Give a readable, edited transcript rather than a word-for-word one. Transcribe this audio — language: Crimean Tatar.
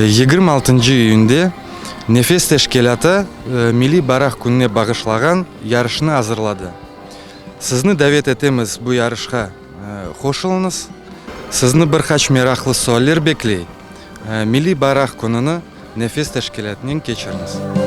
26 iyünde Nefes teşkilâtı Milliy bayraq kününe bağışlağan yarışnı azırladı. Sizni davet etemiz bu yarışqa qoşulıñız. Sizni bir qaç meraqlı sualler bekley. Milliy bayraq kününi Nefes teşkilâtınen keçiriñiz.